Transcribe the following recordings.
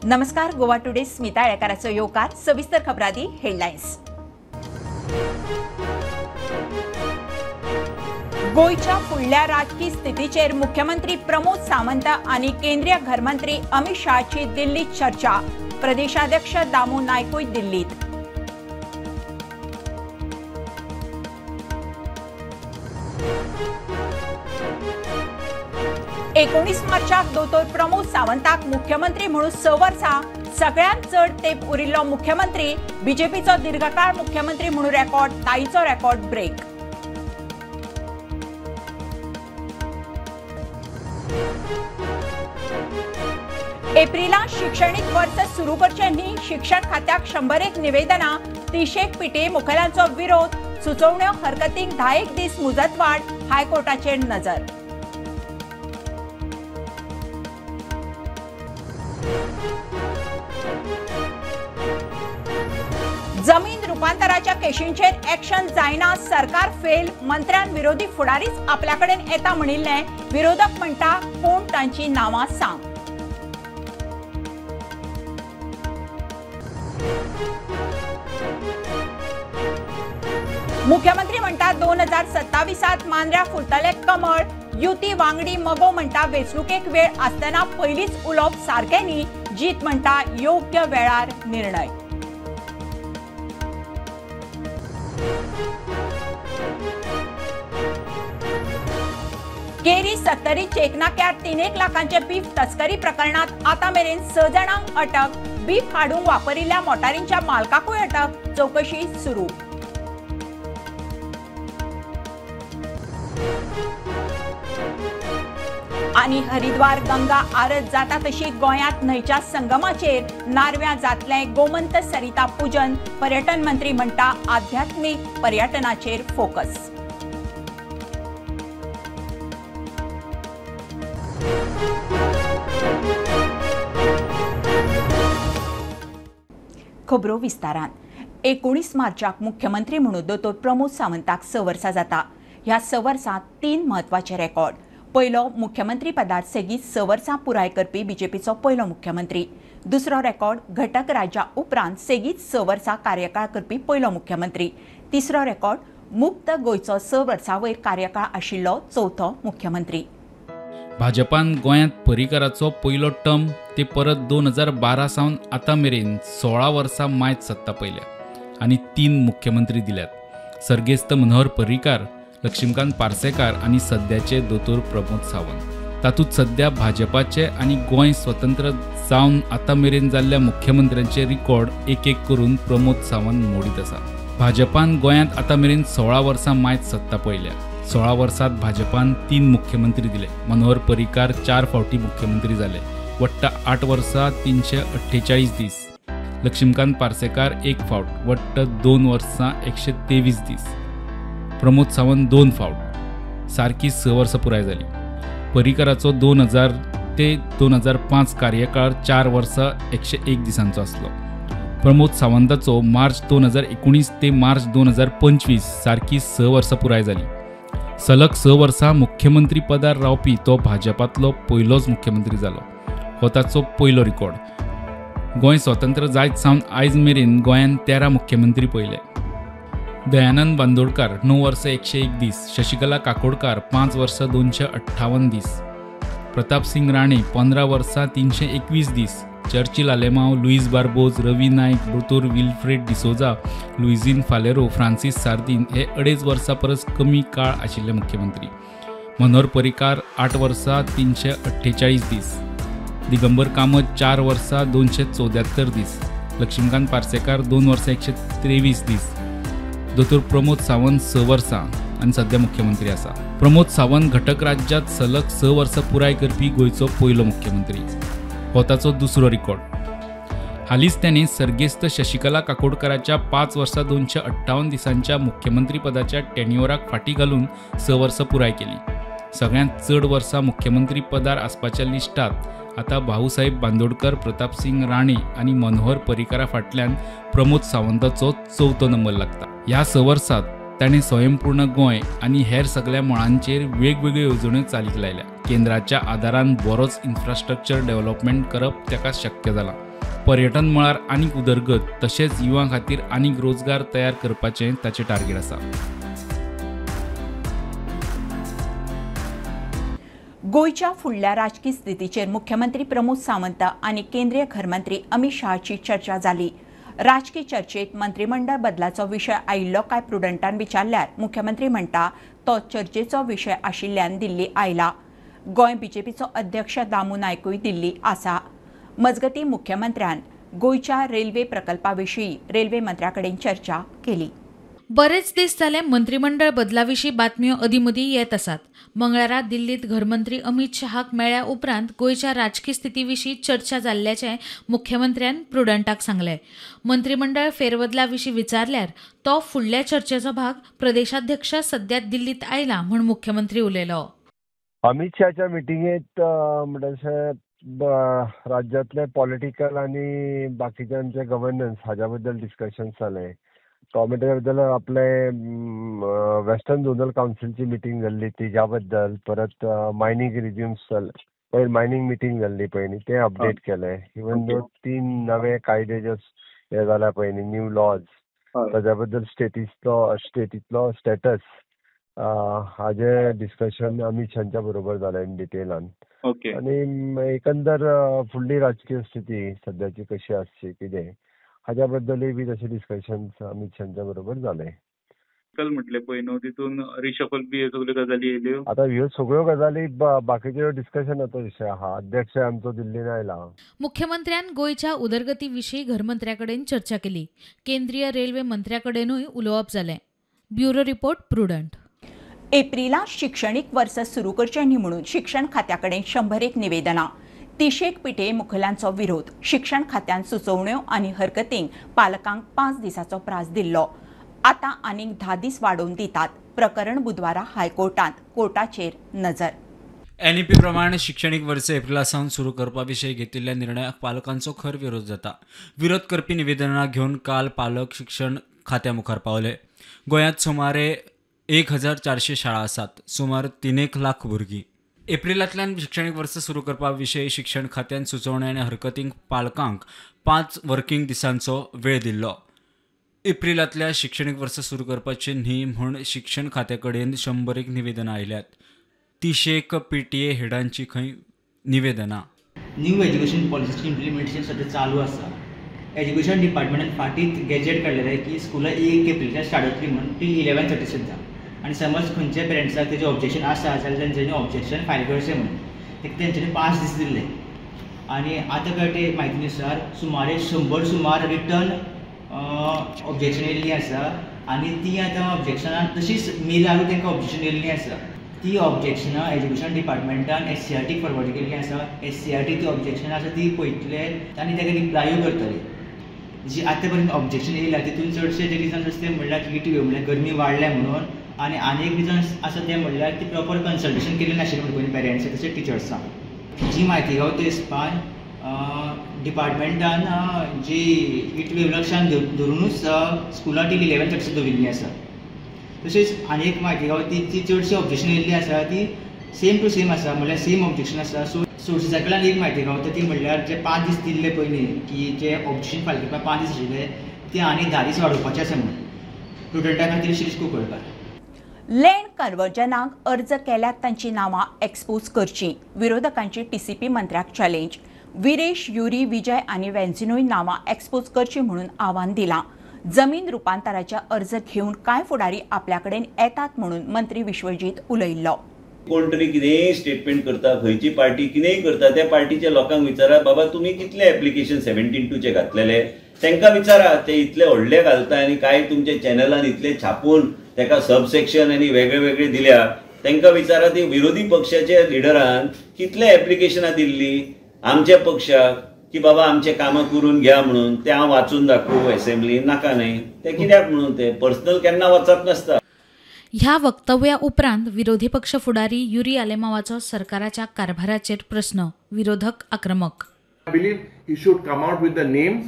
नमस्कार, गोवा टुडे स्मिता येळेकाराचो येवकार. सविस्तर खबरांनी हेडलायन्स. गोंयच्या फुडल्या राजकी स्थितीचेर मुख्यमंत्री प्रमोद सावंत आनी केंद्रीय घरमंत्री अमित शहाची दिल्लीत चर्चा. प्रदेशाध्यक्ष दामू नायकूय दिल्लीत. एकोणीस मार्चाक दोतोर प्रमोद सावंताक मुख्यमंत्री म्हणून 6 वर्सां सगळ्यांत चड तेंप उरिल्लो मुख्यमंत्री. बीजेपीचो दीर्घकाळ मुख्यमंत्री म्हणून रेकॉर्ड, ताईचो रेकॉर्ड ब्रेक. एप्रिलांत शिक्षणीक वर्स सुरू करचें न्ही, शिक्षण खात्याक 101 निवेदनां, 30 पीटीए मुखेल्यांचो विरोध. सुचोवण्यो हरकतींक 10 दीस मुजतवाड, हायकोर्टाचेर नजर. जमीन रुपांतराच्या केशींचेर एक्शन जायना, सरकार फेल. मंत्र्यान विरोधी फुडारीच आपल्याकडेन येता म्हणिल्लें. विरोधक म्हणटा कोण तांची नांवां सांग. मुख्यमंत्री म्हणटा 2027 मांद्र्या फुलतले कमळ. युती वांगडी मगो म्हणटा वेंचणुकेक वेळ आसतना पयलींच उलोवप सारकें न्ही. जीत म्हणटा योग्य वेळार निर्णय. केरी सत्तरी चेकनाक्यार 3 लाखांचे बीफ तस्करी प्रकरणात आता मेरेन 6 जाणांक अटक. बीफ हाडूंक वापरिल्ल्या मोटारींच्या मालकाकूय अटक. चौकशी सुरू. आनी हरिद्वार गंगा आरत जाता तशी गोंयांत न्हंयच्या संगमाचेर नारव्यां जातलें गोमंत सरिता पूजन. पर्यटन मंत्री म्हणटा आध्यात्मीक पर्यटनाचेर फोकस. खबरो विस्तारान. 19 मार्चाक मुख्यमंत्री म्हणून दोतोर प्रमोद सावंताक 6 वर्सां जाता. ह्या 6 वर्सांत 3 म्हत्वाचे रेकॉर्ड. पयलो, मुख्यमंत्री पदार सेगीत 6 वर्सां पुराय करपी बीजेपीचो पयलो मुख्यमंत्री. दुसरो रेकॉर्ड, घटक राज्या उपरांत सेगीत 6 वर्सां कार्यकाळ करपी पयलो मुख्यमंत्री. तिसरो रेकॉर्ड, मुक्त गोंयचो 6 वर्सां वयर कार्यकाळ आशिल्लो चवथो मुख्यमंत्री. भाजपान गोंयांत पर्रीकाराचो पयलो टर्म ते परत 2012 सावन आतां मेरेन 16 वर्सां मायत सत्ता पळयल्या आनी 3 मुख्यमंत्री दिल्यात. सर्गेस्त मनोहर पर्रीकार, लक्ष्मीकांत पार्सेकार आनी सद्याचे दोतोर प्रमोद सावंत. तातूंत सद्या भाजपाचे आनी गोंय स्वतंत्र जावन आतां मेरेन जाल्ल्या मुख्यमंत्र्यांचे रिकॉर्ड एक एक करून प्रमोद सावंत मोडीत आसा. भाजपान गोंयांत आतां मेरेन 16 वर्सां मायत सत्ता पळयल्या. 16 वर्सांत भाजपान 3 मुख्यमंत्री दिले. मनोहर पर्रीकार 4 फावटी मुख्यमंत्री जाले, वट्ट 8 वर्सां 348 दीस. लक्ष्मीकांत पार्सेकार 1 फावट, वट्ट 2 वर्सां 123 दीस. प्रमोद सावंत 2 फावट, सारकी 6 वर्सां पुराय जाली. पर्रीकाराचो 2000 ते 2005 कार्यकाळ 4 वर्सां 101 दिसांचो आसलो. प्रमोद सावंताचो मार्च 2019 ते मार्च 2025 सारकी 6 वर्सां पुराय जाली. सलग 6 वर्सां मुख्यमंत्री पदार रावपी तो भाजपांतलो पयलोच मुख्यमंत्री जालो. हो ताचो पयलो रिकॉर्ड. गोंय स्वतंत्र जायत सावन आयज मेरेन गोंयान 13 मुख्यमंत्री पळयले. दयानंद बांदोडकार 9 वर्सां 101 दीस, शशिकला काकोडकार 5 वर्सां 258 दीस, प्रतापसिंग राणे 15 वर्सां 321 दीस, चर्चिल आलेमाव, लुईस बार्बोज, रवी नायक, दोतोर विल्फ्रेड डिसोजा, लुइझिन फालेरो, फ्रांसीस सार्दीन हे 2.5 वर्सां परस कमी काळ आशिल्ले मुख्यमंत्री. मनोहर पर्रीकार 8 वर्सां 348 दीस, दिगंबर कामत 4 वर्सां 274 दीस, लक्ष्मीकांत पार्सेकार 2 वर्सां 123 दीस. दोतोर प्रमोद सावंत 6 वर्सां आनी सद्या मुख्यमंत्री आसा. प्रमोद सावंत घटक राज्यांत सलग 6 वर्सां पुराय करपी गोंयचो पयलो मुख्यमंत्री. हो ताचो दुसरो रिकॉर्ड. हालींच ताणें सर्गेस्त शशिकला काकोडकाराच्या 5 वर्सां 258 दिसांच्या मुख्यमंत्रीपदाच्या टेन्युअराक फाटीं घालून 6 वर्सां पुराय केली. सगळ्यांत चड वर्सां मुख्यमंत्री पदार आसपाच्या लिस्टांत आतां भाऊसाहेब बांदोडकर, प्रतापसिंग राणे आनी मनोहर पर्रीकारा फाटल्यान प्रमोद सावंताचो 4थो नंबर लागता. ह्या 6 वर्सांत ताणें स्वयंपूर्ण गोंय आनी हेर सगळ्या मळांचेर वेगवेगळ्यो येवजण्यो चालीक लायल्या. केंद्राच्या आदारान बरोच इन्फ्रास्ट्रक्चर डेव्हलपमेंट करप ताका शक्य जालां. पर्यटन मळार आनीक उदरगत तशेंच युवां खातीर आनीक रोजगार तयार करपाचें ताचें टार्गेट आसा. गोंयच्या फुडल्या राजकी स्थितीचेर मुख्यमंत्री प्रमोद सावंत आनी केंद्रीय घरमंत्री अमित शहाची चर्चा जाली. राजकी चर्चेत मंत्रिमंडळ बदलाचो विशय आयिल्लो काय प्रुडंटान विचारल्यार मुख्यमंत्री म्हणटा तो चर्चेचो विशय आशिल्ल्यान दिल्ली आयला. गोंय बीजेपीचो अध्यक्ष दामू नायकूय दिल्ली आसा. मजगती मुख्यमंत्र्यान गोंयच्या रेल्वे प्रकल्पा विशीं रेल्वे मंत्र्या कडेन चर्चा केली. बरेच दीस जाले मंत्रिमंडळ बदलाविशीं बातम्यो अदींमदीं येत आसात. मंगळारा दिल्लीत घरमंत्री अमित शहाक मेळ्ळ्या उपरांत गोंयच्या राजकी स्थिती विशीं चर्चा जाल्ल्याचें मुख्यमंत्र्यान प्रुडंटाक सांगलें. मंत्रिमंडळ फेरबदला विशीं विचारल्यार तो फुडल्या चर्चेचो भाग प्रदेशाध्यक्ष सद्या दिल्लीत आयला म्हूण मुख्यमंत्री उलयलो. अमित शहाच्या मिटिंगेत म्हणटा राज्यांतले पॉलिटिकल आनी बाकीच्यांचे गव्हर्नन्स हाज्या बद्दल डिस्कशन जालें. गव्हर्मेंटा बद्दल आपले वेस्टर्न झोनल कावन्सिलची मिटींग जाल्ली तिज्या बद्दल, परत मायनींग रिज्युम्स पयर मायनींग मिटींग जाल्ली पळय न्ही तें अपडेट केलें. इवन दो 3 नवे कायदे जे हे जाला पळय न्ही न्यू लॉज ताज्या बद्दल स्टेटींतलो स्टेटस हाजें डिस्कशन अमित शहाच्या बरोबर जालें इन डिटेलान. आनी एकंदर फुडली राजकीय स्थिती सद्याची कशी आसची कितें हाज्या बद्दलूय बी तशें डिस्कशन अमित शहाच्या बरोबर जालें. म्हटलें पळय न्हू तितून रिशफल बी सगल्यो गजाली येयल्यो. आतां ह्यो सगळ्यो गजाली बाकीच्यो डिस्कशनाचो विशय आहा. अध्यक्ष आमचो दिल्लीन आयला. मुख्यमंत्र्यान गोंयच्या उदरगती विशीं घरमंत्र्या कडेन चर्चा केली. केंद्रीय रेल्वे मंत्र्या कडेनूय उलोवप जालें. Bureau report, Prudent. एप्रिलांत शिक्षणीक वर्स सुरू करचें न्ही म्हणून शिक्षण खात्या कडेन 101 निवेदनां, 30 पीटीए मुखेल्यांचो विरोध. शिक्षण खात्यान सुचोवण्यो आनी हरकतींक पालकांक 5 दिसांचो प्रास दिल्लो. आतां आनीक 10 दीस वाडोवन दितात. प्रकरण बुधवारा हायकोर्टांत. कोर्टाचेर नजर. एनईपी प्रमाण शिक्षणीक वर्स एप्रिला सावन सुरू करपा विशीं घेतिल्ल्या निर्णयाक पालकांचो खर विरोध जाता. विरोध करपी निवेदनां घेवन काल पालक शिक्षण खात्या मुखार पावले. गोंयांत सुमारे 1400 शाळा आसात, सुमार 3.5 लाख भुरगीं. एप्रिलांतल्यान शिक्षणीक वर्स सुरू करपा विशीं शिक्षण खात्यान सुचोवण्यो आनी हरकतींक पालकांक 5 वर्किंग दिसांचो वेळ दिल्लो. एप्रिलांतल्या शिक्षणीक वर्स सुरू करपाचें न्ही म्हूण शिक्षण खात्या कडेन 101 निवेदनां आयल्यात. 30 पीटीए हेडांची खंय निवेदनां. न्यू एज्युकेशन पॉलिसीचें इम्प्लिमेंटेशन सद्या चालू आसा. एज्युकेशन डिपार्टमेंटान फाटींच गॅजेट काडलेलें की स्कुलां 1 एप्रिलच्यान स्टार्ट जातली म्हूण ती 11:30 सुद्दां. आनी समज खंयच्या पेरंट्साक तेजें ऑब्जेक्शन आसा जाल्यार तेंच्यांनी ऑब्जेक्शन फायल करचें म्हणून ताका तेंच्यांनी 5 दीस दिल्ले. आनी आतां कळटे म्हायती नुसार सुमारे 100 सुमार रिटर्न ऑब्जेक्शन येयल्लीं आसा आनी ती आतां ऑब्जेक्शनां तशीच मेलारूय तांकां ऑब्जेक्शन येयल्लीं आसा. ती ऑब्जेक्शनां एज्युकेशन डिपार्टमेंटान एससीआरटीक फॉरवर्ड केल्लीं आसा. एससीआरटी ती ऑब्जेक्शनां आसा ती पळयतले आनी ताका रिप्लायूय करतले. जी आतां पर्यंत ऑब्जेक्शन येयला तितून चडशे जे रिजन्स आसा ते म्हणल्यार हीट वेव म्हणल्यार गरमी वाडल्या म्हणून, आनी आनी एक रिजन आसा तें म्हणल्यार ती प्रॉपर कन्सल्टेशन केलें नाशिल्लें म्हणून पेरंट्स तशें टिचर्सांक. जी म्हायती गावता ते हिसपान डिपार्टमेंटान जी हीट वेव लक्षान धरुनूच स्कुलां टील 11:30 दवरिल्लीं आसा. तशेंच आनी एक म्हायती गावता ती चडशी ऑब्जेक्शन येयल्ली आसा ती सेम टू सेम आसा, म्हणल्यार सेम ऑब्जेक्शन आसा. सो सोर्सीसा कडल्यान एक म्हायती गावता ती म्हणल्यार जे 5 दीस दिल्ले पयलीं की जे ऑब्जेक्शन फायल करपाक 5 दीस आशिल्ले ते आनी 10 दीस वाडोवपाचे आसा म्हणून. प्रुडंटा खातीर शिरीष कुंकळकार. लँड कन्वर्जनाक अर्ज केल्यात तांची नांवां एक्सपोज करचीं, विरोधकांची टीसीपी मंत्र्याक चॅलेंज. विरेश, युरी, विजय आनी वेन्झिनूय नांवां एक्सपोज करचीं म्हणून आव्हान दिलां. जमीन रुपांतराचे अर्ज घेवन कांय फुडारी आपल्या कडेन येतात म्हणून मंत्री विश्वजीत उलयल्लो. कोण तरी कितेंय स्टेटमेंट करता, खंयची पार्टी कितेंय करता, त्या पार्टीच्या लोकांक विचारा बाबा तुमी कितले एप्लिकेशन 17(2) घातलेले तांकां विचारा. ते इतले व्हडले घालता आनी कांय तुमच्या चॅनलान इतले छापून ताका सब सेक्शन आनी वेगळे वेगळे दिल्या, तांकां विचारा ती विरोधी पक्षाच्या लिडरान कितले एप्लिकेशनां दिल्ली आमच्या पक्षाक की बाबा आमचे कामां करून घ्या म्हणून. ते हांव वाचून दाखोवं एसेंब्ली नाका न्ही, ते कित्याक म्हणून ते पर्सनल केन्ना वचप नासता. ह्या वक्तव्या उपरांत विरोधी पक्ष फुडारी युरी आलेमावाचो सरकाराच्या कारभाराचेर प्रस्न, विरोधक आक्रमक. I believe he should come out with the names.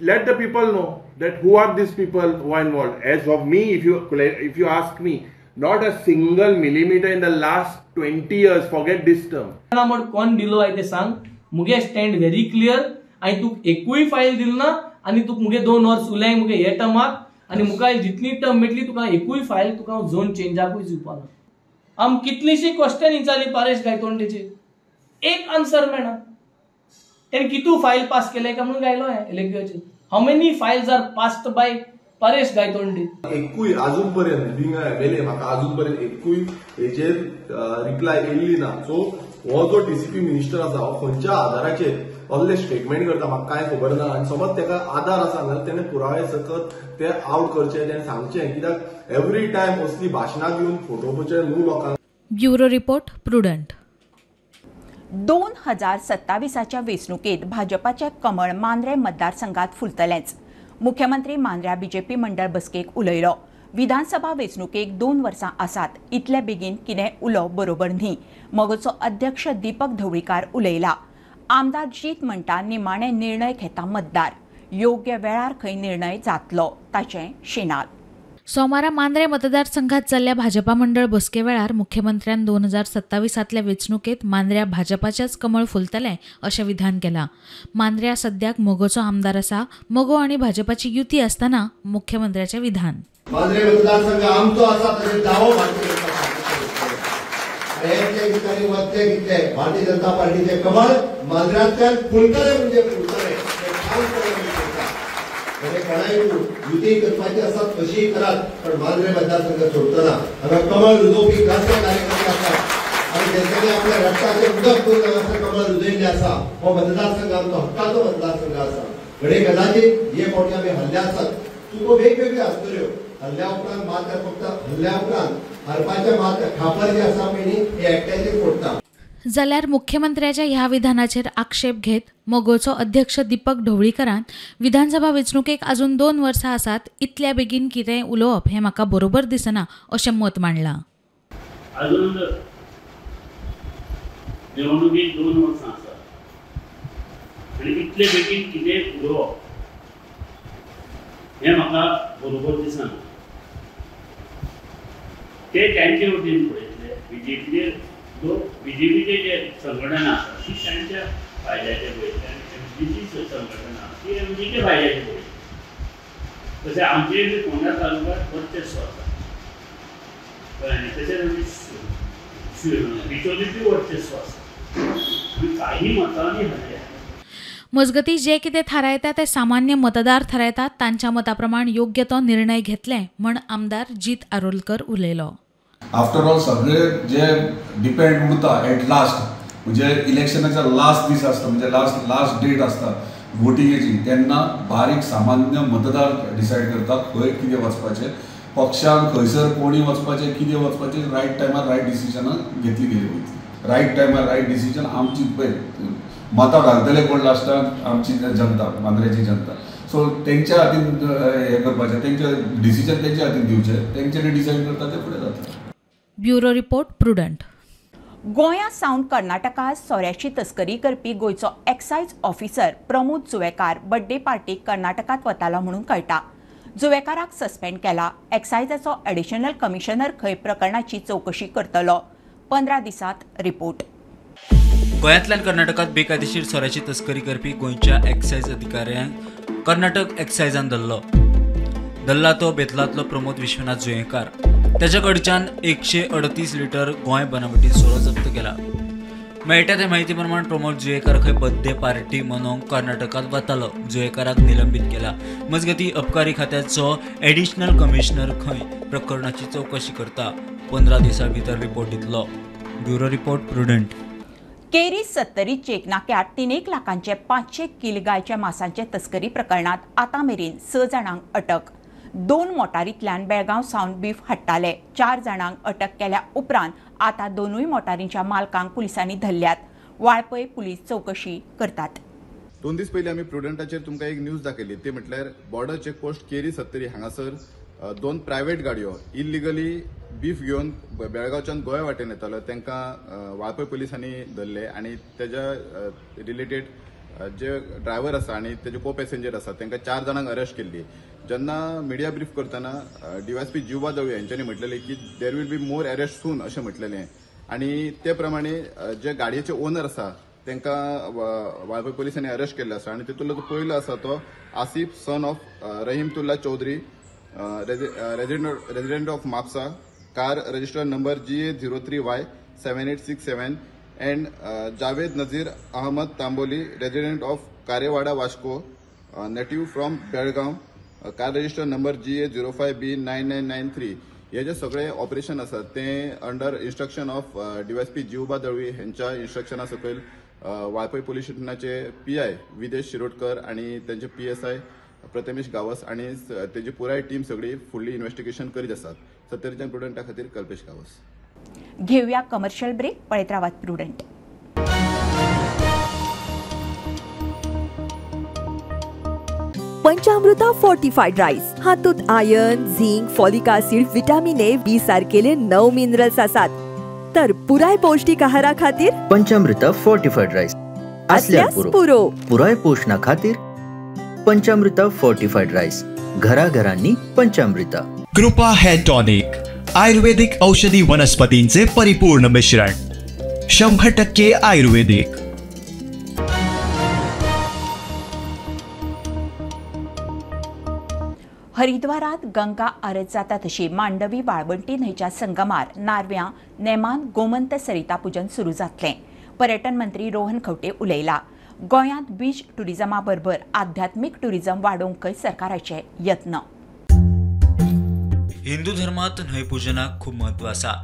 Let the people know that who are these people who are involved. As of me, if you ask me, not a single millimeter in the last 20 years, forget this term. कोण दिलो आहे ते सांग, मुगे stand very clear. हांवें तुका एकूय file दिल ना आनी तुका मुगे 2 वर्स उलय मुगे हे टर्माक आनी मुखार जितली टर्म मेळटली तुका एकूय फायल तुका हांव झोन चेंजाकूय दिवपा ना. आम कितलीशी क्वेश्चन विचारली पारेश गायतोंडेचेर, एक आन्सर मेळना. तेणें कितू फायल पास केले काय म्हणून गायलो हें एलेक्युआचेर. How many files are passed by Paresh Gaitonde? एकूय अजून पर्यंत बींग एमएलए म्हाका अजून पर्यंत एकूय हेजेर रिप्लाय येयल्ली ना. सो हो जो डीसीपी मिनिस्टर आसा हो खंयच्या आधाराचेर असले स्टेटमेंट करता म्हाका कांय खबर ना. आनी समज तेका आधार आसा जाल्यार तेणें पुरावे सकत ते आवट करचे, तेणें सांगचें, कित्याक एवरी टायम असली भाशणां दिवन फटोवपाचें न्हू लोकांक. Bureau report, Prudent. 2027च्या वेंचणुकेंत भाजपाचें कमळ मांद्रें मतदारसंघात फुलतलेंच. मुख्यमंत्री मांद्र्या बीजेपी मंडळ बसकेक उलयलो. विधानसभा वेंचणुकेक 2 वर्सां आसात, इतले बेगीन कितें उलोवप बरोबर न्ही, मगोचो अध्यक्ष दीपक ढवळीकार उलयला. आमदार जीत म्हणटा निमाणे निर्णय घेता मतदार, योग्य वेळार खंय निर्णय जातलो ताचें शिनाल. सोमारा मांद्रे मतदारसंघात जाल्ल्या भाजपा मंडळ बसके वेळार मुख्यमंत्र्यान 2027तल्या वेंचणुकेत मांद्र्या भाजपाच्याच कमळ फुलतलें अशें विधान केलां. मांद्र्या सद्याक मगोचो आमदार आसा. मगो आनी भाजपाची युती आसतना मुख्यमंत्र्याचें विधान. मांद्रे मतदारसंघ आमचो आसा तशें दावो भारतीय जनता पार्टी वतले कितले भारतीय जनता पार्टीचे कमळ मांद्र्यांतल्यान फुलतले म्हणजे फुलतले. म्हणजे कोणाय युती करपाची आसा कशीय करात, पण मांद्रे मतदारसंघ सोडटना हांगा कमळ रुजोवपी जास्त कार्यकर्ते आसात आनी तेंच्यांनी आपल्या रक्ताचें उदक करून हांगासर कमळ रुजयल्लें आसा. हो मतदारसंघ आमचो हक्काचो मतदारसंघ आसा. घडये कदाचित हे फावटी आमी हल्ले आसात, चुको वेगवेगळ्यो आसतल्यो. हल्ल्या उपरांत मात्र फक्त हल्ल्या उपरांत हरपाचें मात्र खापर जे आसा पळय न्ही हे एकट्याचेर फोडटा. जाल्यार मुख्यमंत्र्याच्या ह्या विधानाचेर आक्षेप घेत मगोचो अध्यक्ष दीपक ढवळीकरान विधानसभा वेंचणुकेक अजून 2 वर्सां आसात, इतल्या बेगीन कितें उलोवप हें म्हाका बरोबर दिसना अशें मत मांडलां. अजून निवडणुकेक 2 वर्सां आसात आनी इतले बेगीन कितें उलोवप हें म्हाका बरोबर दिसना. ते तांचे वतीन पळयतले, बीजेपीचे बीजेपीचे जे संघटना आसा ती तांच्या फायद्याचे पळयतले आनी एमजीची संघटना आसा ती एमजीच्या फायद्याचे पळयतले. तशें आमचे बी फोंडा तालुक्यांत वर्चस्व आसा, कळ्ळें? तशेंच आमी बिचोलीचें वर्चस्व आसा. आमी काही मतांनी हरले. मजगती जे कितें थारायता ते सामान्य मतदार थारायतात, तांच्या मता प्रमाण योग्य तो निर्णय घेतले म्हण आमदार जीत आरोलकर उलयलो. आफ्टर ऑल सगळे जे डिपेंड उरता एट लास्ट, म्हणजे इलेक्शनाचा लास्ट दीस आसता, म्हणजे लास्ट डेट आसता वोटिंगेची, तेन्ना बारीक सामान्य मतदार डिसायड करता खंय कितें वचपाचें, पक्षान खंयसर कोणी वचपाचें, कितें वचपाचें, रायट टायमार रायट डिसिजनां घेतली गेली वयतली. रायट टायमार रायट डिसिजन आमची पळय मतां घालतले कोण लास्टाक, आमची जनता, मांद्रेची जनता. सो तेंच्या हातीन हें करपाचें, तेंचे डिसिजन तेंच्या हातीन दिवचें, तेंच्यांनी डिसायड करता तें फुडें जातलें. Bureau report, Prudent. गोंया सावन कर्नाटकात सोऱ्याची तस्करी करपी गोंयचो excise officer Pramod Juvekar birthday पार्टीक कर्नाटकात वतालो म्हणून कळटा. जुवेकाराक सस्पेंड केला. एक्सायजाचो एडिशनल कमिशनर खंय प्रकरणाची चवकशी करतलो. 15 दिसांत रिपोर्ट. गोंयांतल्यान कर्नाटकात बेकायदेशीर सोऱ्याची तस्करी करपी गोंयच्या एक्सायज अधिकाऱ्यांक कर्नाटक एक्सायजान धरलो. धरला तो बेतलांतलो प्रमोद विश्वनाथ जुयेंकार. ताच्या कडच्यान 138 लिटर गोंय बनावटी सोरो जप्त केला. मेळटा ते म्हायती प्रमाण प्रमोद जुयेकार खंय बर्थडे पार्टी मनोवंक कर्नाटकांत वतालो. जुयेकाराक निलंबीत केला. मजगती अबकारी खात्याचो एडिशनल कमिशनर खंय प्रकरणाची चवकशी करता. 15 दिसां भितर रिपोर्ट दितलो. Bureau report, Prudent. Keri Sattari check नाक्यार 3 लाखांचे 500 किल गायच्या मासांचे तस्करी प्रकरणात आतां मेरेन 6 जाणांक अटक. 2 मोटारींतल्यान बेळगांव सावन बीफ हाडटाले. 4 जाणांक अटक केल्या उपरांत आतां 2 मोटारींच्या मालकांक पुलिसांनी धरल्यात. वाळपय पुलीस चवकशी करतात. 2 दीस पयलीं आमी प्रुडंटाचेर तुमकां एक न्यूज दाखयली, ती म्हटल्यार बॉर्डर चेकपोस्ट केरी सत्तरी हांगासर 2 प्रायव्हेट गाडयो इलिगली बीफ घेवन बेळगांवच्यान गोंया वाटेन येतालो. तांकां वाळपय पुलिसांनी धरले आनी तेज्या रिलेटेड जे ड्रायव्हर आसा आनी तेजे को पॅसेंजर आसा तांकां 4 जाणांक अरेस्ट केल्ली. जेन्ना मिडिया ब्रीफ करतना डीवायएसपी जिवा दवे यांच्यानी म्हटलेले की there will be more arrest soon अशें म्हटलेलें आनी ते प्रमाणे जे गाडयेचे ओनर आसा तांकां वाळपय पोलिसांनी अरेस्ट केल्ले आसा. आनी तितूंतलो जो पयलो आसा तो Asif son of Rahimtulla Chaudhary, resident of Mapusa, car registered number GA 03Y 7867 and Javed Nazir Ahmed Tamboli, resident of Karewada Vasco, native from Belgaum, car registered number GA 05B 9993. हे जे सगळे operation आसा ते under instruction of DYSP Jivuba Dalvi हेंच्या इन्स्ट्रक्शना सकयल Valpoi police स्टेशनाचे PI विदेश शिरोडकर आनी तेंचे PSI Prathamesh Gawas आनी तेजी पुराय टीम सगळी फुडली इन्व्हेस्टिगेशन करीत आसात. सत्तरीच्यान प्रुडंटा खातीर कल्पेश गावस. घेऊया कमर्शियल ब्रेक. पळयत रावात प्रुडंट. पंचामृता फोर्टिफाईड राईस हातूंत iron, zinc, folic acid, vitamin A, B सारकेले 9 मिनरल्स आसात. तर पुराय पौष्टिक आहारा खातीर पंचामृता फोर्टिफाईड राईस असल्यार पुरो. पुराय पोषणा खातीर पंचामृता फोर्टिफाईड राईस, घराघरांनी पंचामृता. कृपा हेअर टॉनिक, आयुर्वेदिक औषधी वनस्पतींचे परिपूर्ण मिश्रण, 100% आयुर्वेदिक. हरिद्वारात गंगा आरत जाता तशी मांडवी वाळवंटी न्हंयच्या संगमार नार्व्यां नेमान गोमंत सरिता पूजन सुरू जातलें. पर्यटन मंत्री रोहन खंवटे उलयला. गोंयांत बीच टुरिझमा बरोबर आध्यात्मीक टुरिझम वाडोवंकय सरकाराचे यत्न. हिंदू धर्मात न्हंय पूजनाक खूब म्हत्व आसा.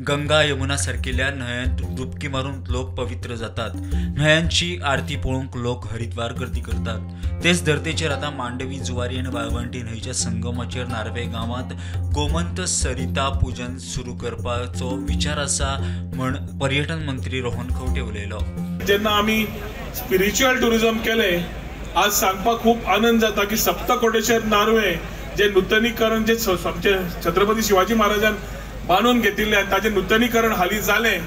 गंगा यमुना सारकिल्ल्या न्हंयांत डुबकी मारून लोक पवित्र जातात. न्हंयांची आरती पळोवंक लोक हरिद्वार गर्दी करतात. तेच धर्तेचेर आतां मांडवी जुवारी आनी वाळवंटी न्हंयच्या संगमाचेर नार्वे गांवांत गोमंत सरिता पूजन सुरू करपाचो विचार आसा म्हण पर्यटन मंत्री रोहन खंवटे उलयलो. जेन्ना आमी स्पिरिच्युअल टुरिझम केलें, आज सांगपाक खूब आनंद जाता की सप्तकोटेश्वर नार्वे जे नुतनीकरण जे आमचे छत्रपती शिवाजी महाराजान बांदून घेतिल्लें आनी ताजें नुतनीकरण हालीं जालें,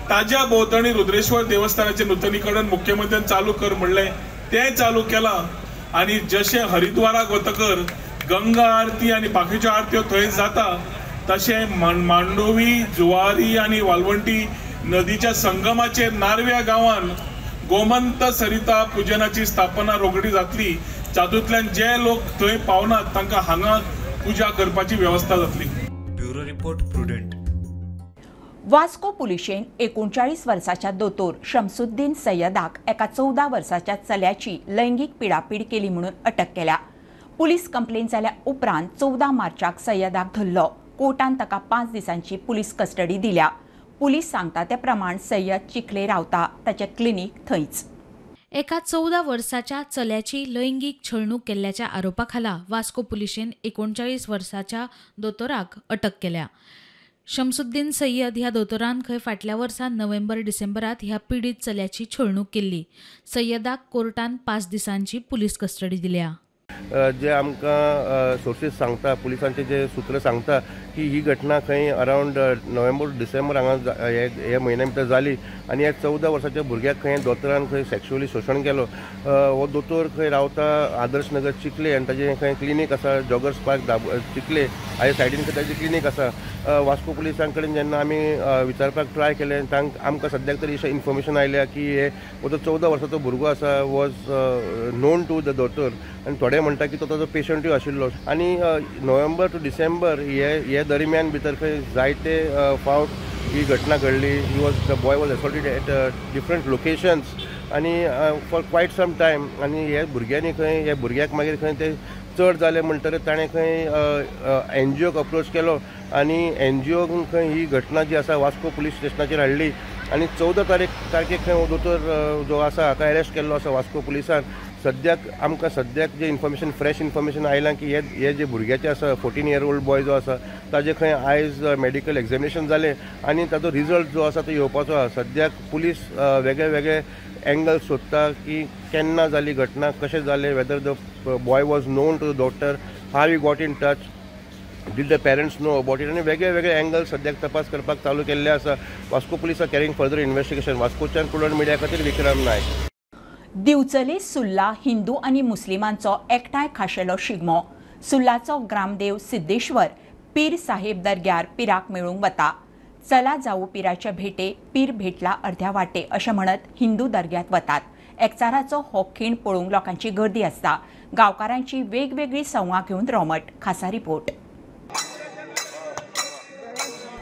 ताज्या भोंवतणी रुद्रेश्वर देवस्थानाचें नुतनीकरण मुख्यमंत्र्यान चालू कर म्हणलें, तें चालू केलां. आनी जशें हरिद्वाराक वतकर गंगा आरती आनी बाकीच्यो आरत्यो थंय जाता, तशें मांडोवी जुवारी आनी वालवंटी नदीच्या संगमाचेर नार्व्या गांवान गोमंत सरिता पुजनाची स्थापना रोखडी जातली. जातूंतल्यान जे लोक थंय पावनात तांकां हांगा पुजा करपाची वेवस्था जातली. Bureau report, Prudent. Vasco पुलिशेन 39 वर्साच्या दोतोर शमसुद्दीन सय्यदाक एका 14 वर्साच्या चल्याची लैंगीक पिडापीड केली म्हणून अटक केल्या. पुलीस कंप्लेन जाल्या उपरांत 14 मार्चाक सय्यदाक धरलो. कोर्टान ताका 5 दिसांची पुलीस कस्टडी दिल्या. पुलीस सांगता ते प्रमाण सय्यद चिखले रावता, ताचें क्लिनीक थंयच. एका 14 वर्साच्या चल्याची लैंगीक छळणूक केल्ल्याच्या आरोपा खाला वास्को पुलिशेन 39 वर्साच्या दोतोराक अटक केल्या. शमसुद्दीन सय्यद ह्या दोतोरान खंय फाटल्या वर्सा नोव्हेंबर डिसेंबरात ह्या पिडीत चल्याची छळणूक केल्ली. सय्यदाक कोर्टान 5 दिसांची पुलीस कस्टडी दिल्या. जे आमकां सोर्सीस सांगता, पुलिसांचे जे सूत्र सांगता की ही घटना खंय अरावंड नोव्हेंबर डिसेंबर हांगा हे म्हयन्या भितर जाली आनी ह्या 14 वर्साच्या भुरग्याक खंय दोतोरान खंय सेक्शुअली शोशण केलो. हो दोतोर खंय रावता आदर्श नगर चिखले आनी ताजें खंय क्लिनीक आसा जॉगर्स पार्क चिखले हाजे सायडीन खंय ताजी क्लिनीक आसा. वास्को पुलिसां कडेन जेन्ना आमी विचारपाक ट्राय केलें, तांकां आमकां सद्याक तरी अशें इन्फॉर्मेशन आयल्या की हे हो जो 14 वर्साचो भुरगो आसा वॉज नोन टू the दोतोर आनी थोडे म्हणटा की तो ताजो पेशंटूय आशिल्लो. आनी नोव्हेंबर टू डिसेंबर हे दरम्यान भितर खंय जायते फावट ही घटना घडली. He was the boy was assaulted at different locations आनी फॉर क्वायट सम टायम. आनी हे भुरग्यांनी खंय ह्या भुरग्याक मागीर खंय ते चड जालें म्हणटकच ताणें खंय एनजीओक अप्रोच केलो आनी एनजीओक खंय ही घटना जी आसा वास्को पुलीस स्टेशनाचेर हाडली आनी 14 तारखेक खंय हो दोतोर जो आसा हाका अरेस्ट केल्लो आसा वास्को पुलिसान. सद्याक आमकां सद्याक जे इन्फॉर्मेशन फ्रेश इन्फॉर्मेशन आयलां की हे जे भुरग्याचे आसा 14 इयर ओल्ड बॉय जो आसा ताजे खंय आयज मेडिकल एग्जामिनेशन जालें आनी ताजो रिजल्ट जो आसा तो येवपाचो आसा. सद्याक पुलीस वेगळे वेगळे एंगल सोदता की केन्ना जाली घटना, कशें जालें, whether the boy was known to the doctor, how he got in touch, did the parents know about it, आनी वेगळे वेगळे एंगल सद्याक तपास करपाक चालू केल्ले आसा. Vasco police are carrying further investigation. वास्कोच्यान प्रुडंट मिडिया खातीर विक्रम नायक. दिवचले सुल्ला हिंदू आनी मुस्लिमांचो एकठांय खाशेलो शिगमो. सुल्लाचो ग्रामदेव सिद्धेश्वर पीर साहेब दर्ग्यार पिराक मेळूंक वता. चला जाऊ पिराच्या भेटे, पीर भेटला अर्ध्या वाटे अशें म्हणत हिंदू दर्ग्यांत वतात. एकचाराचो हो खीण पळोवंक लोकांची गर्दी आसता. गांवकारांची वेगवेगळी संवां घेवन रोमट. खासा रिपोर्ट.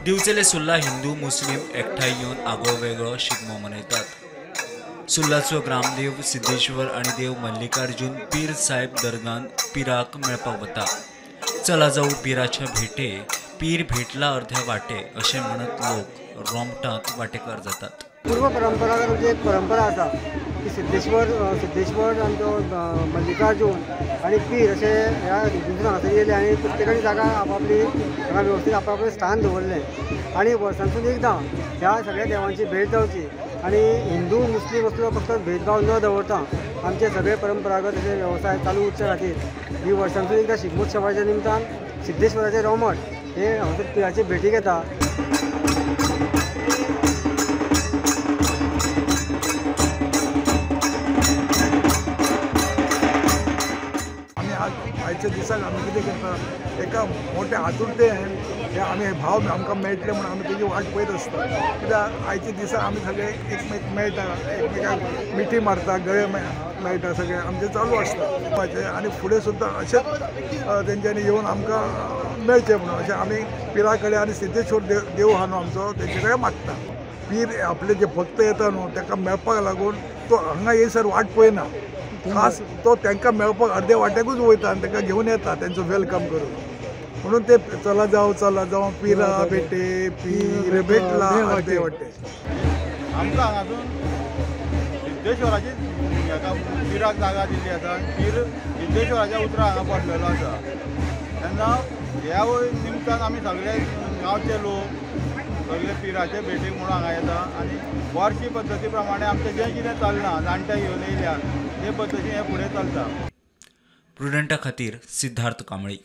दिवचले सुर्ला हिंदू मुस्लीम एकठांय येवन आगळो वेगळो शिगमो मनयतात. सुर्लाचो ग्रामदेव सिद्धेश्वर आनी देव मल्लिकार्जुन पीर साहेब दर्गान पिराक मेळपाक वता. चला जाऊ पिराच्या भेटे, पीर भेटला अर्ध्या वाटे अशें म्हणत लोक रोमटांत वाटेकार जातात. पूर्व परंपरागत आमची एक परंपरा आसा की सिद्धेश्वर आनी तो मल्लिकार्जुन आनी पीर अशे ह्या हिंदू हांगासर येयले आनी प्रत्येकाची जागा आपापली हांगा वेवस्थीत आपापलें स्थान दवरलें आनी वर्सांतून एकदां ह्या सगळ्या देवांची भेट जावची आनी हिंदू मुस्लीम असलो फक्त भेदभाव न दवरता आमचे सगळे परंपरागत अशे वेवसाय चालू उरचे खातीर ही वर्सांतून एकदां शिगमोत्सवाच्या निमतान सिद्धेश्वराचें रोमट हे हांगासर पिराचे भेटीक येता. आयच्या दिसाक आमी कितें करता, एका मोठ्या आतुरतेन हे आमी हे भाव आमकां मेळटले म्हणून आमी तेजी वाट पळयत आसता. कित्याक आयच्या दिसा आमी सगळे एकमेक मेळटा, एकमेकांक मिठी मारता, गळे मेळटा, सगळें आमचें चालू आसता. आनी फुडें सुद्दां अशेंच तेंच्यांनी येवन आमकां मेळचें म्हणून अशें आमी पिरा कडेन आनी सिद्धेश्वर देव आहा न्हू आमचो तेंचे कडेन मागता. पीर आपले जे भक्त येता न्हू ताका मेळपाक लागून तो हांगा येयसर वाट पळयना, खास तो तांकां मेळपाक अर्दे वाटेकूच वयता आनी तांकां घेवन येता तेंचो welcome करून. म्हणून ते चला जावं पिरा भेटे, पीर भेटला अर्दे वाटे. आमकां हांगासून सिद्धेश्वराची पिराक जागा दिल्ली आसा आनी पीर सिद्धेश्वराच्या उतरां हांगा पडलेलो आसा. तेन्ना ह्या निमतान आमी सगळे गांवचे लोक सगळे पिराचे भेटीक म्हणून हांगा येता आनी वर्षी पद्दती प्रमाणे आमचें जें कितें चल्लां जाणटे घेवन येयल्या ते पद्दतीन हें फुडें चलता. प्रुडंटा खातीर सिद्धार्थ कांबळी.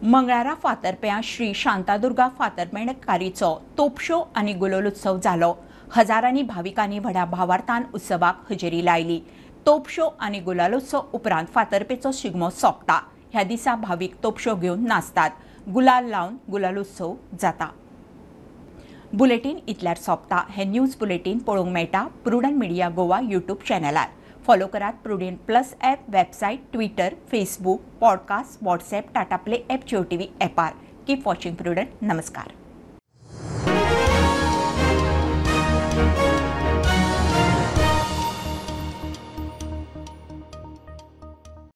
मंगळारा फातर्प्यां श्री शांतादुर्गा फातर्पेणकारीचो तोपशो आनी गुलोलोत्सव जालो. हजारांनी भाविकांनी व्हडा भावार्थान उत्सवाक हजेरी लायली. तोपशो आनी गुलालोत्सव उपरांत फातर्पेचो शिगमो सोंपता. ह्या दिसा भावीक तोपशो घेवन नाचतात, गुलाल लावन गुलालोत्सव जाता. बुलेटीन इतल्यार सोंपता. हे न्यूज बुलेटीन पळोवंक मेळटा प्रुडंट मिडिया गोवा यूट्यूब चॅनलार. फॉलो करात Prudent plus app, website, Twitter, Facebook, podcast, WhatsApp, Tata Play app, Jio TV ॲपार. Keep watching Prudent. नमस्कार.